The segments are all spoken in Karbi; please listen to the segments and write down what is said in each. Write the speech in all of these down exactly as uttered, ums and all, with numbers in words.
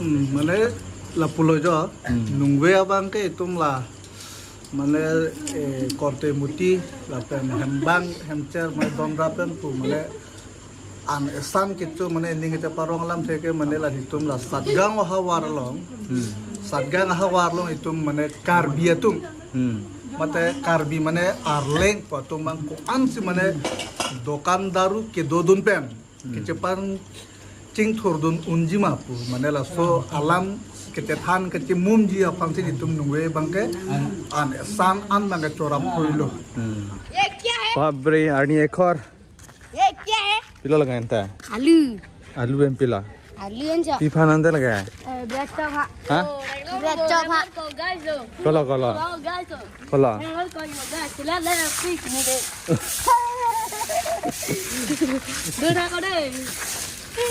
Hmm, mane lapulo jo, Hmm. nungve abang ke itum la, mane, eh, korte muti, lapen hembang, hemcher, mane donra pen pu, mane an esan kecho, mane ning ita parong alamthe ke, mane la itum la Satgaon ahavar along, Hmm. Satgaon ahavar along itum mane Karbi atum, Hmm. mate Karbi mane arleng pu atum abang ko-ansi mane dokan daru kedodun pen, Hmm. kechepan chingthurdun unji ma pu, mane laso alam kachethan kachemumji aphansi itum nungve abang ke an esan an abang ke chorap puilo. Hmm. ये क्या है? Bapre, arni ekhor. ये क्या है? Pilo laga anta? आलू। Alu em pilo? आलू है जो। Pi aphan anta laga? Eh, bread chop ha। Ha? Bread chop ha। Kolo, kolo। Guys, Kolo। Hembar kok lo, guys. Sila le, quick ni de. Dona ko de.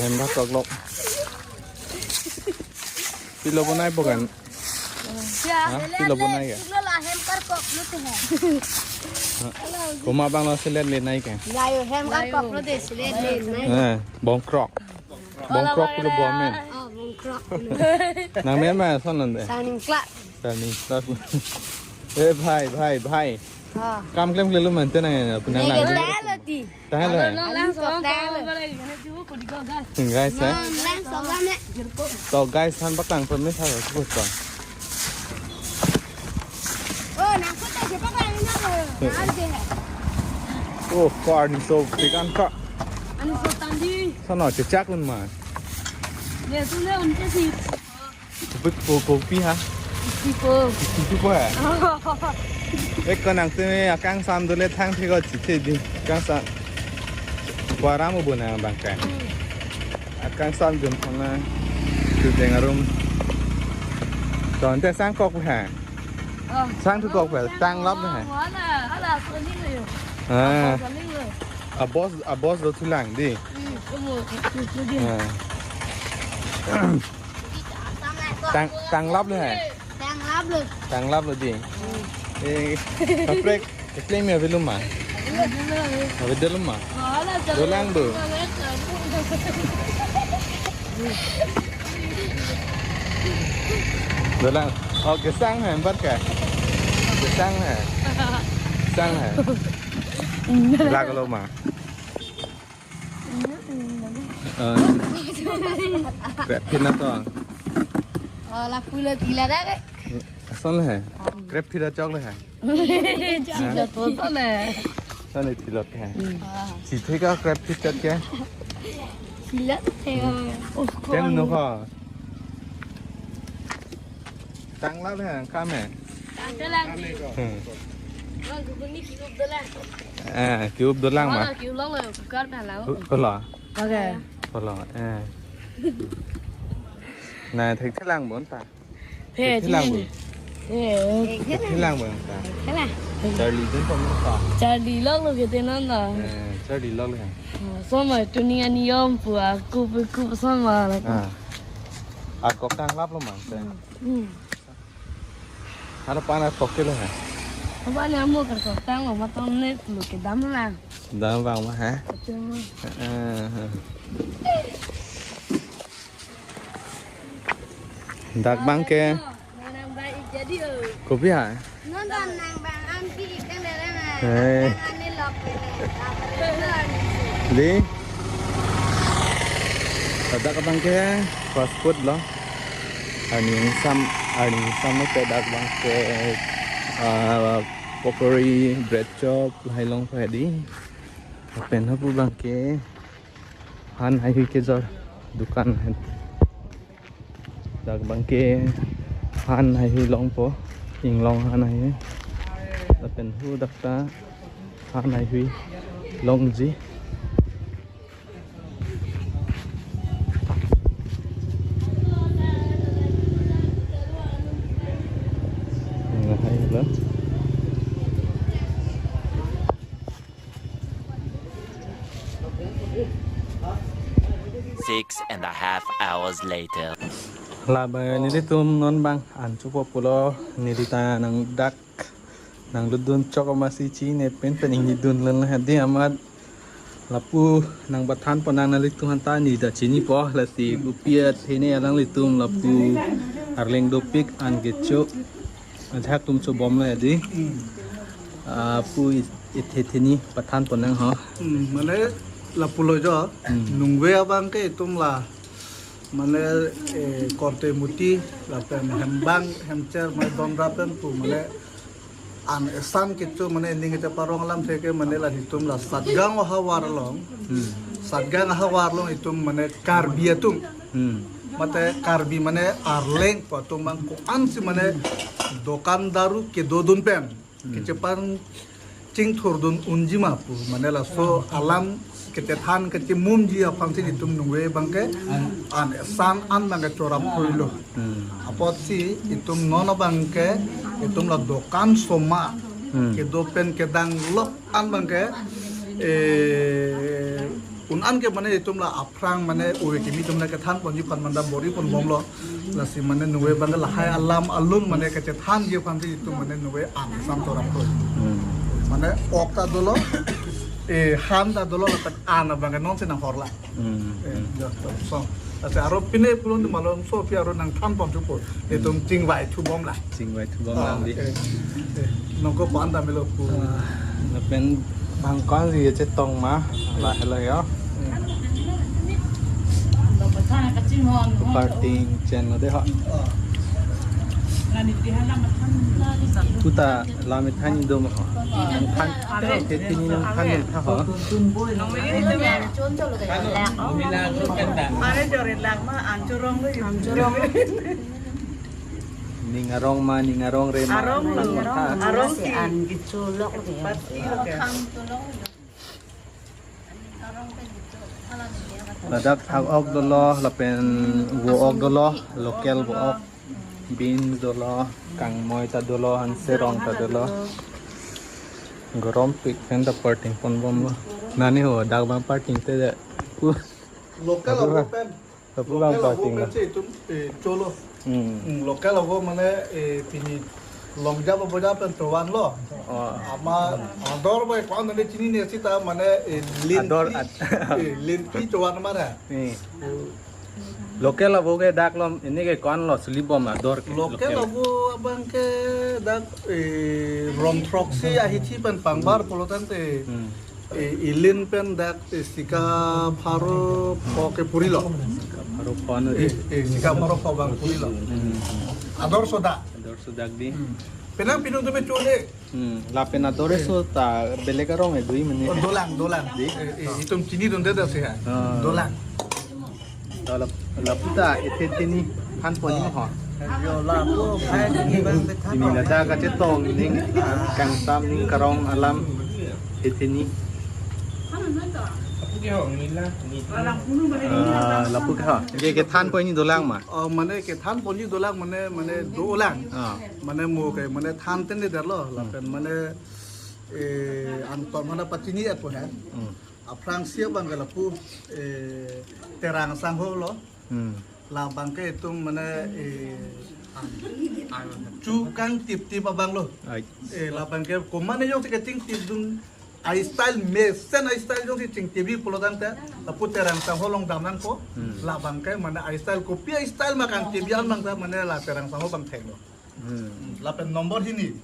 Hembar kok lo. Pilo bonai po kan? Ya. Ha? Pilo bonai ya? Pilo la hembar kok lo tu hai. Komat abang lo selet le nai ke? Layo hembar kok lo de selet le nai. Eh, bongkrok। Bongkrok pulo bo amen. Oh, bongkrok. Nang men ma ason nang de? Saning klak। Saning klak. Eh, bhai, bhai, bhai। Ha। Kam klem klem lo mante nang ya, punang nang. Nege talo ti। Talo ya? Nang lang so lang talo. Guys, eh? Nang lang so lang ne। To guys, han patang permit ha ko ko। Oh, nang ko to siapa ko ini ko? Nang de hai। Oh, car ni so big an ka। Ani so tandi। Sana cecak un ma। Ye, tu le unke si। Kopi, ko, kopi ha? Kopi po. Kopi po hai? Eh, ko nangtum akangsam dole thang thik ko chithe di. Akangsam. Ko aram bo nang abang ke. Akangsam jun thang na. Tu deng arum. To ante sang kok hai? Oh. Sang tu kok hai? Tang lap hai? Hala, hala, so ni lo yo. Ah. So ni lo. A boss, a boss lo thulang di. Hmm, kamu, itu dia. Ah. Tang, tang lap lo hai? Tang lap lo. Tang lap lo di. Eh, kaprek, kaprek mi avi lo ma? Avi lo ma? Dolang do. Dolang. Oh, gesang hai, empat ke? Gesang hai. Gesang hai. Lag lo ma? Eh, grab phit na to. Oh, lapulo tila dak. Ason le hai. Grab phit achok le hai. Chilo to to le. Ason le tilo ke hai. Hmm. Chithe ka grab phit chat ke? Tilo the. Oh, tem no ko. Tang lap hai, kam hai. Tang lap. Hmm. Wah, guguni kiup dolang. Eh, kiup dolang ma. Wah, kiup long lo, kukar dah lau. Ko-, kolo. Oke. Kolo, eh. Nai, thek thelang bon ta. Thek thelang bon. Eh, thek thelang bon ta. Thelang. Charli dun pon ta. Charli long lo ke tenan ta. Eh, charli long lo. Oh, sama tuning ani yom pu aku pu ku sama la. Ah. Ako tang lap lo ma. Hmm. Haro pana kokte lo ha? Apa ni amo kan kotang lo, matang net lo ke dam la. Dam bang ma ha? Kotang lo. Eh, eh. Dak bang ke. Nang bang jadi o. Kopi ha? Non don nang bang ampi ikan dere na. Eh. Nang ani lok ni. Apa ni? Di. Dak abang ke fast food lo. Arni sam, arni sam lo ke dak bang ke, ah, pokori, bread chop, lahai long padi. Pen hapu bang ke han haihui kejor dukan hai. Dak bang ke han haihui longpo, inglong han haihui. Lapen hu dak ta han haihui longji. Nang hai lo. Six and a half hours later. Laba nelitum non bang an chopo pulo, neli ta nang dak nang lutdun chok amatsi chine pen pen ingni dun len hadi amat Lapu nangpathan ponnang nanglitum aphanta neli ta chinipo, lasi kopi athe ne alanglitum lapu arleng dopik an kecho ajahak atum chobom le adi. Hmm. Ah, pu it-, ithe theni pathan ponnang ho. Hmm, mane lapulo jo, Hmm. nungve abang ke itum la, mane, eh, korte muti, lapen hembang, hemcher, mane donra pen pu, mane an esan kecho, mane ning kecho parong alamthe ke, mane la itum la Satgaon ahavar along, Hmm. Satgaon ahavar along itum mane Karbi atum. Hmm. Mate Karbi mane arleng pu atum abang ko-ansi mane dokan daru kedodun pen. Hmm. Kechepangchingthurdun unji ma pu. Mane laso alam kechethan kechemumji aphansi itum nungve abang ke an esan an abang ke chorap puilo. Hmm. Apotsi itum non abang ke itum la dokan soma Hmm. kedo pen kedang lok an abang ke, eh, un an ke mane itum la aphrang mane ove kimi atum mane kethan ponji aphan manda bor-i ponbomlo. Lasi mane nungve abang ke lahai alam alun mane kechethanji aphansi itum mane nungve an esan chorap pui. Hmm. Mane ok ta dolo, eh, han ta dolo, lapen an abang ke nonsi nanghorla. Hmm. Eh, Hmm. ya, so. Lasi aro pine pulon malom so pi aro nangthan pon thupo. Itum Hmm. chingvai thubom la. Chingvai thubom Ah, lang di. eh, eh. Nongko pan ta melo pu. Ah, lapen bang ko-ansi chetong ma, lahelo yo. Hmm. Parting chen lo de ho. Ah. Puta lam ithan do ma ho. Nangthan, ithe theni nangthan tha ho. Mane jorin lang ma, an chorong lo, an chorong lo. Ning arong ma, ning arong re ma. Arong lo. Nangthan tha. Arong si an kecho lok lo ya. Pasti lo ya. Ladak thak ok dolo, lapen vo ok dolo, local vo ok. Beans dolo, kangmoi ta dolo, hanserong ta dolo. Gorom pik pen ta parting ponbomlo. Nani ho, dak abang parting te de. Pu. Local Apo avo ba? pen. Apo Local bang avo parting pen lo. Se itum, eh, cholo. Hmm. Hmm, local avo mane, eh, pini longja ba boja pen tovan lo. Oh. Ama ador ba ko-an ne chinine seta mane, eh, linti. Ador ad- eh, linti tovan mane. Ni. Hmm. Local avo ke dak lo, ini ke ko-an lo, sulibom ador ke Local local. avo abang ke dak, eh, rong throksi ahithi pen pangbar pulo tangte, Hmm. eh, ilin pen dak, eh, sika pharo pho ke purilo. Pharo pho no Eh, di. eh, sika pharo pho abang purilo. Hmm. Ador soda. Ador soda di. Hmm. Penang pinung tu me chole. Hmm, lapen ador eso ta belek arong e dui mene. Oh, dolang, dolang. Di? Eh, eh, itum chinidunde da se ha. Ah. Dolang. Dolang. Laputa ithe theni than ponji ho. Yo, lapu, khai ni bang bethan. Pini ladak kachetong ning kangsam ning karong alam ithe theni. Ah, lapu ke ha. Ke kethan ponji dolang ma. Oh, mane kethan ponji dolang mane, mane dolang. Ah. Mane mo ke, mane than tene derlo, lapen mane, eh, anton mane pachini ako ha. Hmm. Aphrangsi abang ke lapu, eh, Terang Sangho lo. Hmm. Labang ke itum mane, eh, an, an, chu kangtip tip abang lo. Ai. Eh, labang ke komane jongsi kachingtipdun a-style mesen a-style jongsi chingtipji pulo tangte, lapu Terang Sangho along damnangpo. Hmm. Labang ke mane a-style kopi a-style ma kangtipji an abang ta mane la Terang Sangho abang theklo. Hmm. Lapen nombor hini.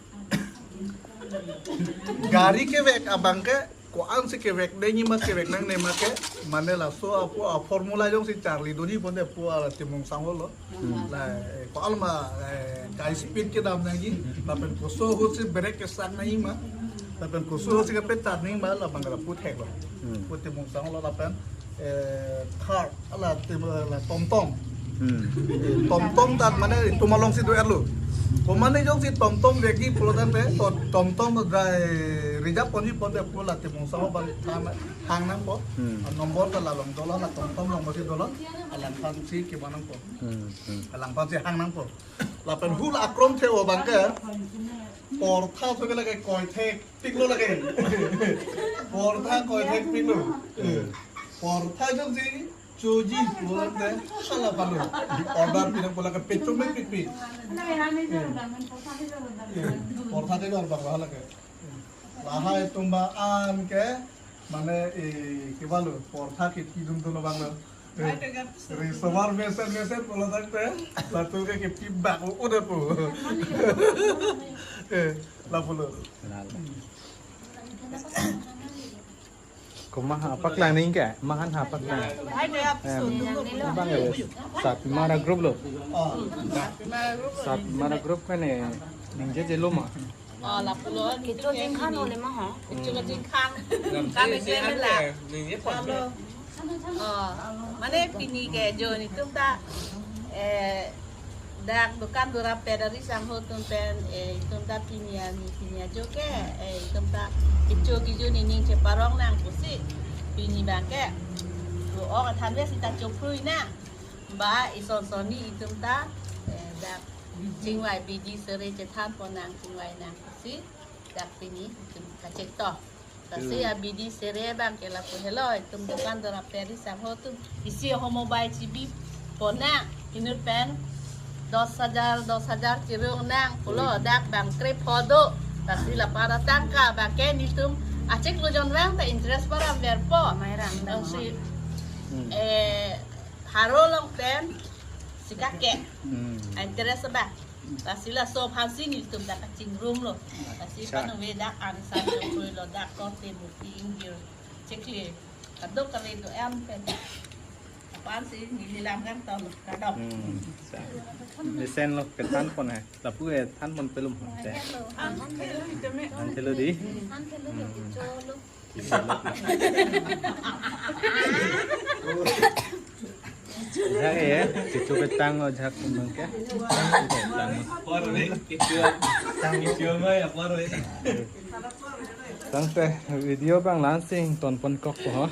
Gari kevek abang ke ko-ansi kevek nangji ma kevek nangne ma ke, mane laso apo a-formula jongsi charlidunji ponte pu ala Timung Sangho lo. Hmm. La, eh, ko-an ma, eh, kai speed kedam nangji, lapen kososi brake kesak nangji ma, lapen kososi kepet tar nangji ma, labang ke lapu theklo. Hmm. Pu Timung Sangho lo lapen, eh, third, ala tim, ala tomtom. Hmm. Eh, tomtom ta mane itum alongsi do-etlo. Komane jongsi tomtom vekji pulo tangte, to-, tomtom drai reserve ponji ponte pu la Timung Sangho abang than hang nangpo. Hmm. A nombor ta la along dolo, la tomtom along masi dolo. Alangphansi kema nangpo. Hmm, hmm. Alangphansi hang nangpo. Lapen hul akrom the-o abang ke, portha so ke lake koi thek. Piklo lake. Portha koi thek piklo. Eh. Portha jongsi choji pulo tangte hala palo. Order pinang pulo ke pecho me pikpik. Eh. Eh. Portha thek abang hala ke. Lahai atum abang ke Mane, eh, kevang lo, portha kepidun dun abang lo. Eh, Hai, dengan riso-ar mesen mesen pulo tangte, latum ke kepibak lo, udah po. Eh, lapu lo. Komat ha paklang nangji ke? Mahan ha paklang. Hai, dengan Em, abang ya, sat mara group lo. Oh. Sat mara group kan eh, ningje jelo ma. Oh, lapu lo. Kecho jingkhan ole ma ho. Kecho jingkhan. Kami si kami anda, la. Ningje pon. Halo. Oh, mane pini ke jo netum ta, eh, dak dukan dura pedari sangho atum pen, eh, netum ta pini ani pini ajo ke, eh, netum ta kecho kejo nening cheparong nang pusi pini abang ke. Lo ong than ve sita chophrui nang. Ba ison sonni netum ta, eh, dak chingvai bidi sere chethan pon nang chingvai nang pusi dak pini netum kachek to. Lasi Hmm. a bidi sere abang ke lapu helo, netum dukan dura pedari sangho atum isi ho mobile chibi pon nang inut pen dos hajar, dos hajar chirung nang pulo Hmm. dak abang krep ho do. Lasi la para tangka abang ke netum achek lo jon vang ta interest param ver po. Mai rang dang Lasi, Hmm. eh, haro along pen sika ke. Hmm. Interest abang. Lasi laso aphansi netum dak kachingrum lo. Lasi Cha. Panu ve dak an san lo kroi lo dak korte murti ingjir. Chekle. Kadok kali do em pen. Aphansi neli lam kan ton kadok. Hmm. Sa. Mesen lo kethan pon hai. Lapu eh than pon pelum ho. Sa. An thelo di. An thelo di. Hmm. Jhak ya, cucu petang lo jhak kumang ke. Petang. Tangte video abang langsing ton pon kok po ho.